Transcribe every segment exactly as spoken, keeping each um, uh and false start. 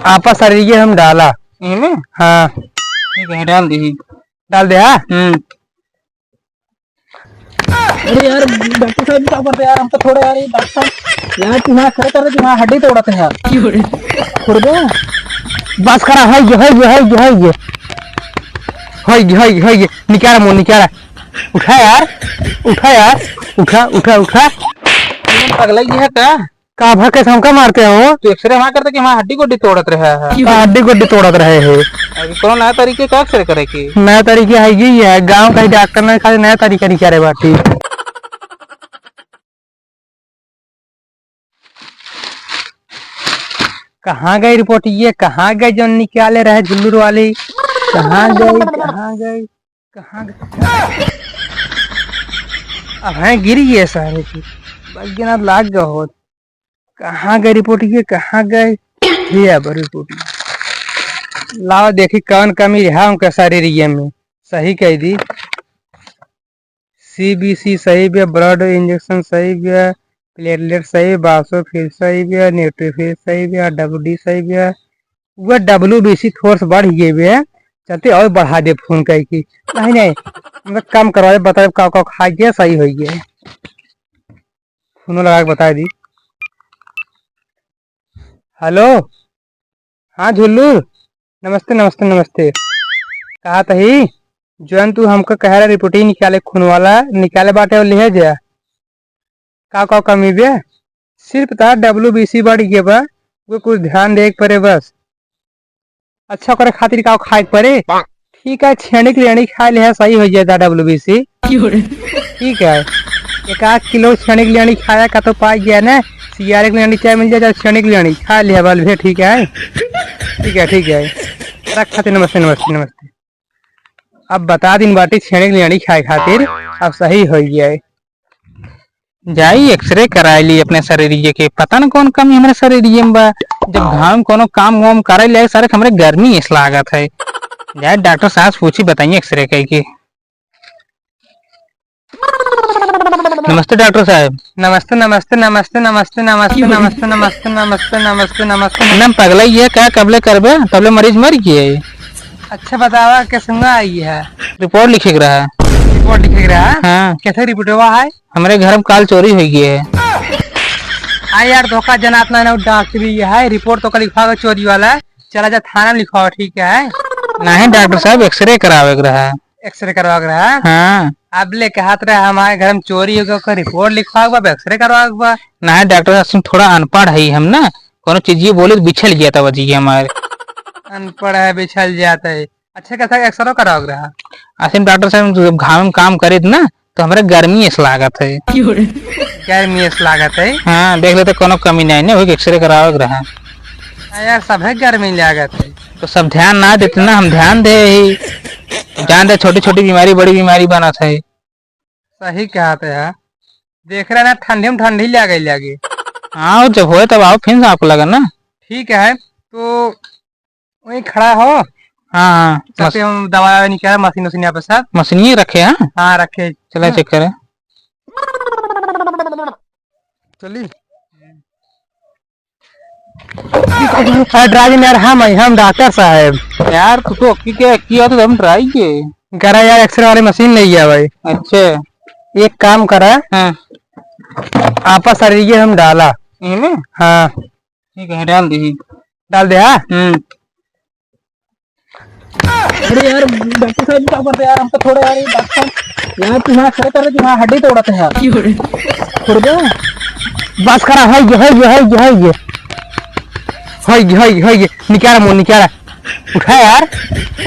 आपा शरीर के हम डाला। एमे? हाँ। ठीक है, डाल दी। डाल दे, हाँ? हम्म। अरे यार, डॉक्टर साहब, क्या करते यार? हम तो थोड़े यार, ये डॉक्टर साहब, यार, तुम्हारा खड़े कर रहे, तुम्हारा हड्डी तोड़ते हैं यार। क्यों रे? छोड़ दो। बस करा, है ये, है ये, है ये, है ये। है ये, है ये, है ये। निकाला मुँह, निकाला। उठा यार, उठा यार, उठा, उठा, उठा। तुम पगला ही है का? का भा कैसे हमका मारते हो? तो एक्सरे वहाँ करते कि हमारा हड्डी गोड्डी तोड़त रहे है। का हड्डी गोड्डी तोड़त रहे है? अभी कोनो नया तरीके का एक्सरे करे की? नया तरीके है ये, ये गाँव का ही डॉक्टर ने खाली नया तरीका निकाले बाटी। कहाँ गई रिपोर्ट ये? कहाँ गई जो निकाले रहे झुल्लूर वाली? कहाँ गई, कहाँ गई, कहाँ गई? अब हैं गिरी ये सारे की। बस गिना लाग गए हो। कहाँ गए रिपोर्ट ये, कहाँ गए? ये अब रिपोर्ट ये। लाओ देखी कौन कमी रहा उनका शरीर ये में। सही कह दी। सीबीसी सही बे, ब्लड इंजेक्शन सही बे, प्लेटलेट सही बे, बासोफिल सही बे, न्यूट्रोफिल सही बे, डब्ल्यूडी सही बे। वह डब्ल्यूबीसी थोड़ा सा बढ़ गए बे, चलते और बढ़ा दे फोन कह की। नहीं, नहीं, मतलब कम करवाए, बताए का, का खा गया, सही हो गया। फोन लगा के बता दी। हेलो, हाँ झुल्लू, नमस्ते, नमस्ते, नमस्ते। कहा तही, जौन तू हमका कह रहा रिपोर्ट ही निकाले, खून वाला निकाले बाटे और ले जा। का, का कमी बे? सिर्फ तार डब्ल्यूबीसी बढ़ गया बा, वो कुछ ध्यान दे के पड़े बस। अच्छा करे खातिर का खाए के पड़े? ठीक है, छेनी के लेनी खाए ले है, सही हो जाए डब्ल्यूबीसी। क्यों रे? ठीक है, एक आध किलो छेनी के लेनी खाया का तो पा गया ना, सियारे के लेनी चाय मिल जाए, छेनी के लेनी खा ले है, बल भे, ठीक है, ठीक है, ठीक है। रख खातिर नमस्ते, नमस्ते, नमस्ते। अब बता दिन बाटी छेनी के लेनी खाए खातिर, अब सही हो गया है। जाई एक्सरे कराए ली अपने शरीरिये के, पता न कौन कमी हमरे शरीरिये में बा। जब घाम कोनो काम वाम करे ले सारे हमरे गर्मी इस लागत है। जाए डॉक्टर साहब से पूछी बताइए एक्सरे कई के। नमस्ते डॉक्टर साहब। नमस्ते, नमस्ते, नमस्ते, नमस्ते। एकदम पगला ही है, का कबले करबे, तबले मरीज मर गए। अच्छा बतावा, कैसे हुआ आई है? रिपोर्ट लिखे के रहा। रिपोर्ट लिखे के रहा? हाँ। कैसे रिपोर्टवा है? हमरे घर में काल चोरी हो गई है। आ यार, धोखा जनात ना, ना, डॉक्टरी है, रिपोर्ट तो कल लिखवा के चोरी वाला, चला जा थाना में लिखवाओ, ठीक है? नहीं डॉक्टर साहब, एक्सरे करावे के रहा। एक्सरे करवा के रहा? हाँ। अब ले कहत रहे हमारे घर में चोरी हो गया, ओकर रिपोर्ट लिखवा के बा, एक्सरे करवा के बा। नहीं डॉक्टर साहब, थोड़ा अनपढ़ है हम ना, कोनो चीज ये बोले तो बिछल गया था वजी हमारे। अनपढ़ है, बिछल जाता है। अच्छा, कैसा एक्सरे करावक रहा? असल में डॉक्टर साहब, जब घाम में काम करित ना, तो हमरे गर्मी ऐस लागत है। गर्मी ऐस लागत है? हाँ, देख लेते कोनो कमी नहीं ने, वही एक्सरे करावक रहा। हाँ यार, सभे गर्मी लागत है। तो सब ध्यान ना देते ना, हम ध्यान दे ही। जान दे, छोटी छोटी बीमारी बड़ी बीमारी बनत है। सही कहत है यार, देख रहे ना, ठंडी में ठंडी ले गई लागे। हाँ, जब होए तब आओ, फिर से आपको लगा ना। ठीक है, तो वहीं खड़ा हो। हाँ, हाँ, चलते मस- हम दवा निकाल, मशीन वशीन यहाँ पे सब। मशीन ही रखे हैं? हाँ, रखे। चला हाँ। चेक करें। चली। अरे ड्राइविंग यार, हम है, हम डॉक्टर साहब। यार, तू तो अक्की के, अक्की हो तो हम ट्राई के। करा यार, एक्सरे वाली मशीन ले गया भाई। अच्छा। एक काम करा। हाँ। आपा शरीर के हम डाला। इनमें? हाँ। ठीक है, डाल दी। डाल दे, हाँ? हम्म। अरे यार, डॉक्टर साहब, क्या करते यार, हम तो थोड़े यार, ये डॉक्टर साहब, यार, तुम्हारा खड़े कर रहे, तुम्हारा हड्डी तोड़ते हैं यार। क्यों रे? छोड़ दो। बस करा, है ये, है ये, है ये, है ये। है ये, है ये, है ये। निकाला मुँह, निकाला। उठा यार,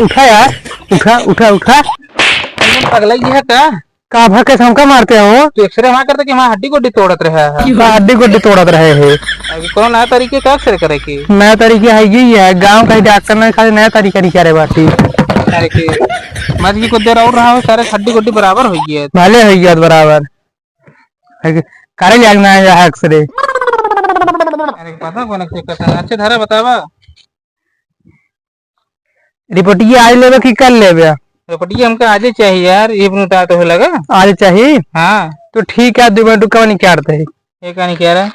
उठा यार, उठा, उठा, उठा। एकदम पगला ही है का? का भा कैसे हमका मारते हो? तो एक्सरे वहाँ करते कि हमारा हड्डी गोड्डी तोड़त रहे है। का हड्डी गोड्डी तोड़त रहे है? अभी कोनो नया तरीके का एक्सरे करे की? नया तरीके है ये, ये गाँव का ही डॉक्टर ने खाली नया तरीका निकाले बाटी। अरे के, मत की कुछ देर और रहा हो, सारे हड्डी गोड्डी बराबर हो गया। भले हो गया बराबर। है कि करे जाग ना है एक्सरे। अरे पता कौन चेक करता है? अच्छे धारा बतावा। रिपोर्टिया आज लेबे कि कल लेबे? रिपोर्टिया हमका आजे चाहिए यार, ये अपने उतार तो लगा। आजे चाहिए? हाँ। तो ठीक है, दो मिनट रुका, निकालते हैं। ये का निकाला?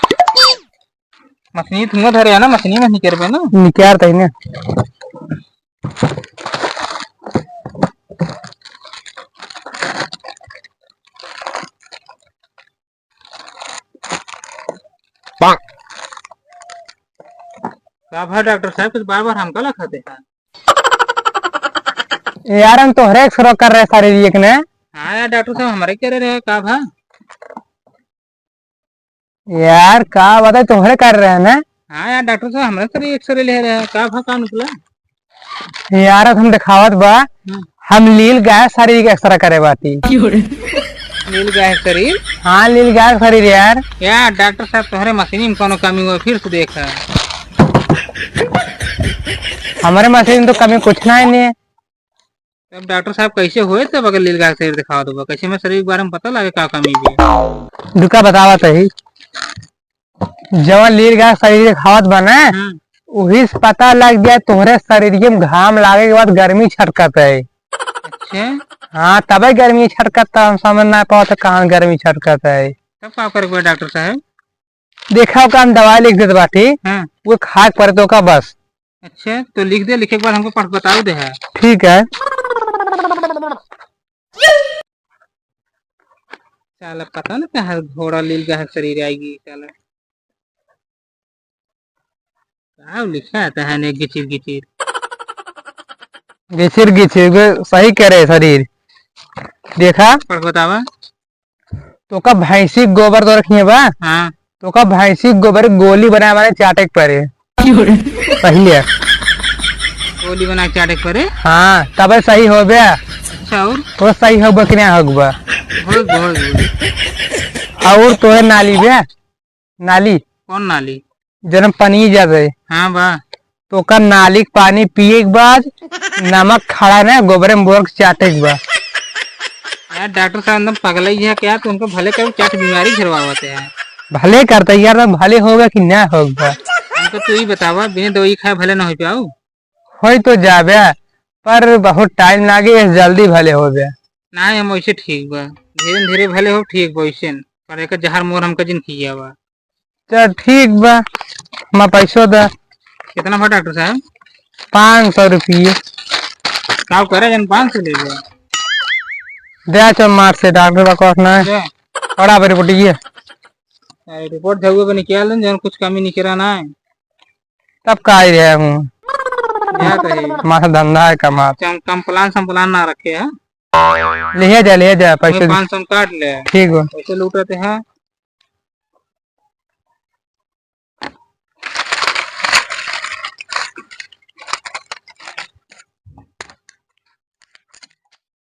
मछली तुमने धरे है ना, मछली में निकर पे ना। निकर तई ने। का भा डॉक्टर साहब, कुछ बार बार हमका लखाते हैं? यार, हम तोहरे एक्सरे कर रहे सारे एक ने। हाँ यार, डॉक्टर साहब, हमरे करे रहे, का भा? यार, का बताई, तोहरे कर रहे हैं ना? हाँ यार, डॉक्टर साहब, हमरे सारे एक्सरे ले रहे हैं, का भा, का निकला? यार, हम देखावत बा, हम्म। हम लील गाय शरीर के एक्सरे करे बाटी। लील गाय शरीर? हाँ, लील गाय शरीर यार। यार, डॉक्टर साहब, तोहरे मशीन में कोनो कमी हुआ, फिर से देखा। हमरे मशीन में तो कमी कुछ ना है, नहीं। तब डॉक्टर साहब कैसे होए, तब अगर लील गाय शरीर दिखावा देबा, कैसे में शरीर के बारे में पता लगे का कमी भी है? दुका बतावा तही। जवन लील गाय शरीर के खावत बा ना, हम्म। वही से पता लग जाए तोहरे शरीर में घाम लागे के बाद गर्मी छटकत है। अच्छा। हाँ, तबे गर्मी छटकत, हम समझ ना पावत कहाँ गर्मी छटकत है। तब का करे के बा डॉक्टर साहब? देखा, ओका हम दवाई लिख देत बाटी, हाँ। वो खाए के पड़े तो का बस। अच्छा, तो लिख दे, लिखे के बाद हमको पढ़ बताओ दे है। ठीक है। साला पता ना कहाँ घोड़ा लील गाहक शरीर आएगी, साला। का लिखा आता है ने गिचिर गिचिर? गिचिर गिचिर, वे सही करे शरीर। देखा? पढ़ बतावा। तोका भैंसी के गोबर तो रखिए बा। हाँ। तोका भैंसी के गोबर गोली बनाए वाले चाटे के पड़े। क्यों रे? पहले। गोली बना के चाटे के पड़े? हाँ, तबे सही होबे। अच्छा, और? तो सही होबे कि ना होबे? होई, होई, होई। और तोहे नाली बे? नाली। कौन नाली? जौन पानी जात है। हाँ बा। तो ओकर नाली के पानी पिए के बाद नमक खड़ा ना गोबरे में बोर के चाटे के बा। यार डॉक्टर साहब एकदम पगला ही है क्या? तो उनको भले करो, चाट बीमारी झरवावत है। भले करता यार, तो भले होगा कि ना होगा? हमको तू ही बतावा, बिना दवाई खाए भले ना हो पाऊ? होई तो जाबे, पर बहुत टाइम लागे, जल्दी भले होबे। ना, हम वैसे ठीक बा, धीरे धीरे भले हो, ठीक बा वैसे, पर एक जहर मोर हमका जिन खियावा। चल ठीक बा, हमार पैसो दा। कितना बा डॉक्टर साहब? पाँच सौ रुपये। का करे जन पाँच सौ ले ले। दे चल मार से डॉक्टर बा कौन है? दे। बड़ा बे रिपोर्ट ये। अरे रिपोर्ट झगुए पे निकाल लें, जन कुछ कमी निकला ना है। तब का ही रहे हूँ। क्या कही? हमारा धंधा है कमात। चम-, कम प्लान सम प्लान ना रखे है। ले जा, ले जा, पैसे दे। पाँच सौ काट ले। ठीक बा। पैसे लूटते हैं।